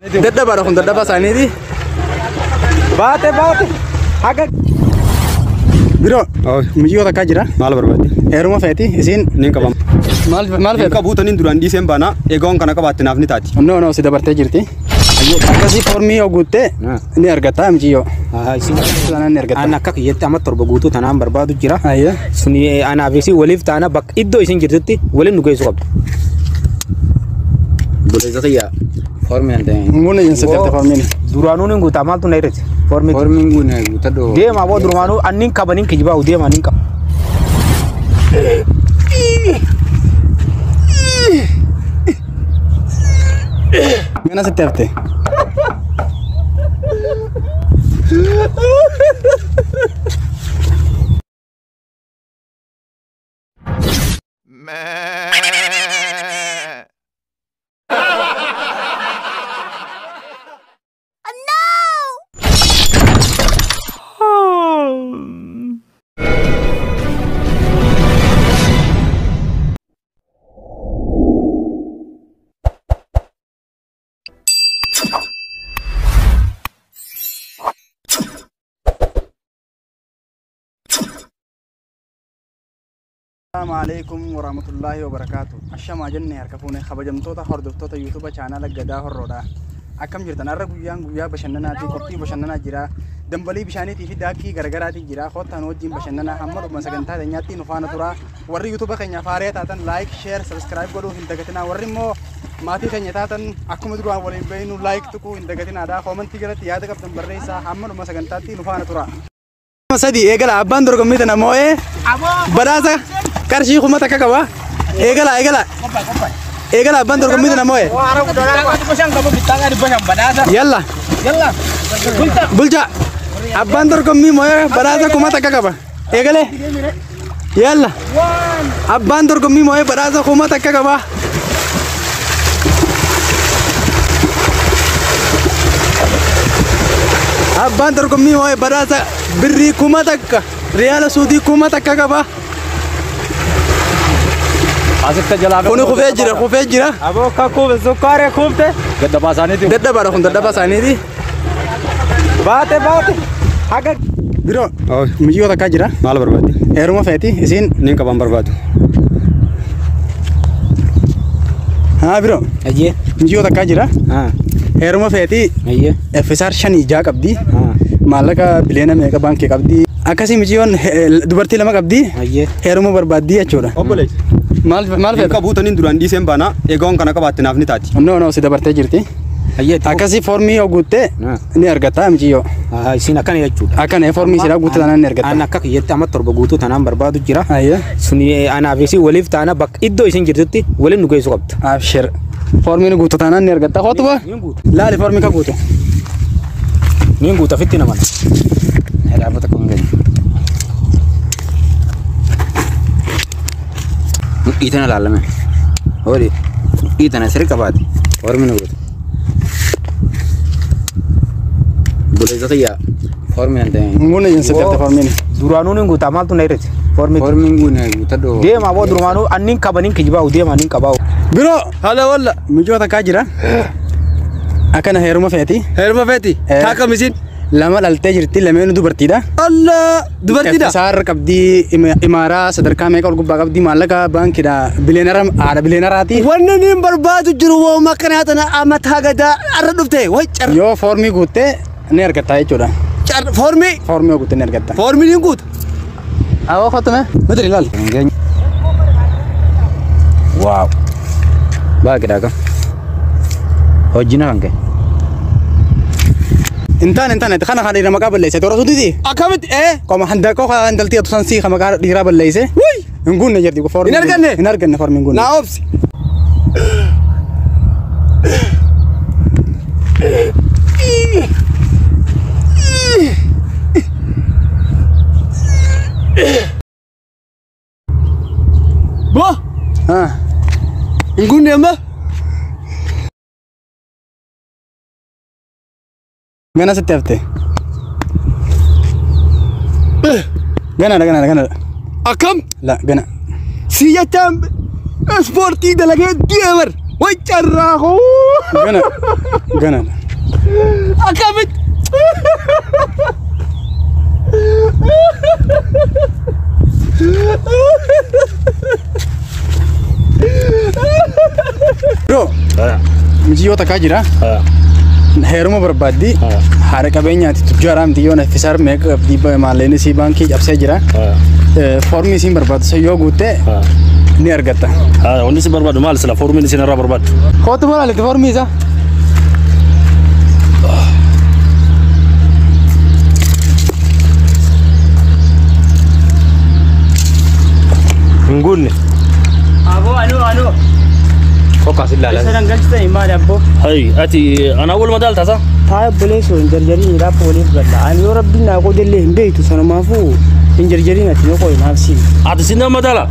Dadhabaadha kun dadhabaa isaaniiti. Baate baate. Haga. Biroo miyyoo takkaa jira. Maal barbaadde? Heeruma feeti isiin. Niin qabama. Maal maal Hin feeta? qabu taniin duraan dhiiseen baana eegaawwan kana qabaatte naaf ni taati. No no si dabartee jirti. Akkasii foormii yoo guutte ni argatta mijiyyoo. Sana ni argatta. An akka kiyyatti amma torba guutuu tanaan barbaadu jira. Ayya. Suni anaaf isin waliif taana bakka iddoo isin jirtutti waliin nu geessu qabdu. Buleessa kiyya foormi an ta'e. Nguun ejjensi garte foormiin. Duraanuu ni guutaa maaltu na irratti? Foormi. Foormiin guune guutadhu. Deema boo durumaanuu annin qabaniin kijibaa deema annin qaba. Gana sitti hafte. Assalamu alaikum warahmatullahi wabarakatuh. Ashamaa jennee harka fuune kabajamtoota hordoftoota YouTube chaanaala Gadaa Horroodha. Akkam jirtan har'a guyyaan guyyaa bashannanaati qophii bashannanaa jira. Dambalii bishaaniitii fi daakkii garaagaraatii jira. Kottaan wajjin bashannanaa hamma dhuma sagantaa keenyaatti nu faana tura. Warri YouTube keenya faaree taatan like, share, subscribe godhuu hin dagatinaa. Warri immoo maatii keenya taatan akkuma duraan waliin beeknu like tuquu hin dagatinaadha. Koomentii jalatti yaada qabdan barreessaa hamma dhuma sagantaatti nu faana tura. Sadi eegala abbaan dorgommii tana moo'ee badhaasa qarshii 1000 qaba. Eegala eegala. Eegala abbaan dorgommii tana moo'ee. Yalla. Bulcha. Abbaan dorgommii moo'ee badhaasa 1000 qaba. Eegale. Yalla. Abbaan dorgommii moo'ee badhaasa 1000 qaba. Abbaan dorgommii moo'ee badhaasa birrii 1000 riyaala suudii 1000 qaba. Asitti jalaa Kuni kufee jira kufee jira. Aboo akka kuufe sukkaara kuufte. Dadhabaa isaaniiti. Dadhabaadha kun dadhabaa isaaniiti. Baate baate. Haga. Biroo mijiyyoo takkaa jira. Maal barbaadde? Heeruma feeti isiin. Niin qaban barbaadu. Haa biroo Ayyee. mijiyyoo takkaa jira. Heeruma feeti Ayyee. FSR 5 qabdi. Maallaqa biliyoona meeqa baankii qabdi. Akkasii mijiyyoon dubartii lama qabdi. Ayyee. Heeruma barbaaddi jechuudha. Obboleessa. Maal maal Hin feeta? qabu taniin duraan dhiiseen baana eegaawwan kana qabaatte naaf ni taati. No no si dabartee jirti. Ayyee. Akkasii foormii yoo guutte ni argatta mijiyyoo. Isin akkana jechuudha. Akkana foormii silaa guutte taanaan ni argatta. An akka kiyyatti amma torba guutuu tanaan barbaadu jira. Ayya. Suni anaaf isin waliif taana bakka iddoo isin jirtutti waliin nu geessu qabdu. Abshir. Foormiin guutte taanaan ni argatta. Kootu ba? Niin guuta. Laali foormii ka guute. Niin guuta ofitti nama. Dhaabbata kun gadi. Mudhii tana laalame. Hoori. Mudhii tana sirri qabaate. Foormi nu guute. Buleessa kiyya foormi an ta'e. Nguun ejjensi garte foormiin. Duraanuu ni guutaa maaltu na irratti? Foormi. Foormiin guune guutadhu. Deema boo durumaanuu annin qabaniin kijibaa deema annin qabaa. Biroo Hala walla. mijiyyoo takkaa jira. Akkana heeruma feeti. Heeruma feeti. Taakam isin. Lama dhaltee jirti lameen dubartiidha. Allah dubartiidha. FSR qabdi imaaraa sadarkaa meeqa ol gubbaa qabdi maallaqa baankiidha biliyeenara haadha biliyeenaraati. Wanni niin barbaadu jiru wooma akkanaa tana amataa gadaa arra dhufte way car Yoo foormii guutte ni argatta jechuudha. car foormii Foormii yoo guutte ni argatta. foormii niin guuta. Awwa kottume mitiri ilaali. Waaw. Baaqidhaa kam. Hojiin kan ka'e. Intaan intaan kana kan dhiira maqaa balleesse toora suutiiti. Akkamitti Qoma handaqoo kan daltii atu sansii kan maqaa dhiiraa balleesse. Hin guunne jirti foormii. Hin arganne? Hin arganne foormii hin guunne. Naa obsi. Bo Haa. hin guunne amma. Gana sitti hafte. Ganaadha ganaadha ganaadha. Akkam La gana. si jechaan ispoortii dalagee du'e bar. Way carraa koo. Gana. Gana. Akkamitti? Bro, mijiyyoo takkaa jira. Heeruma barbaaddi. Haadha qabeenyaati tujjaaraa miti naffisaar meeqa qabdi maallaqni isii baankii cabsee jira. Foormii isiin barbaaddu san yoo guutte ni argatta. Wanni isin barbaadu maal sila foormiin isin irraa barbaaddu? Kootu maal foormii isaa? Hin guunne. Aboo anuu anuu. Kokkaas ilaala. Isa dhangalchitanii maali abboo? Hayi ati anaa wal madaalta sa? Taa'ee obboleessoo hin jarjariin raappa waliif galla. Ani yoo rabbiin naa qoodellee hin beektu sanumaafuu hin jarjariin ati yoo qoyin haabsiin. Ati sin nama madaala?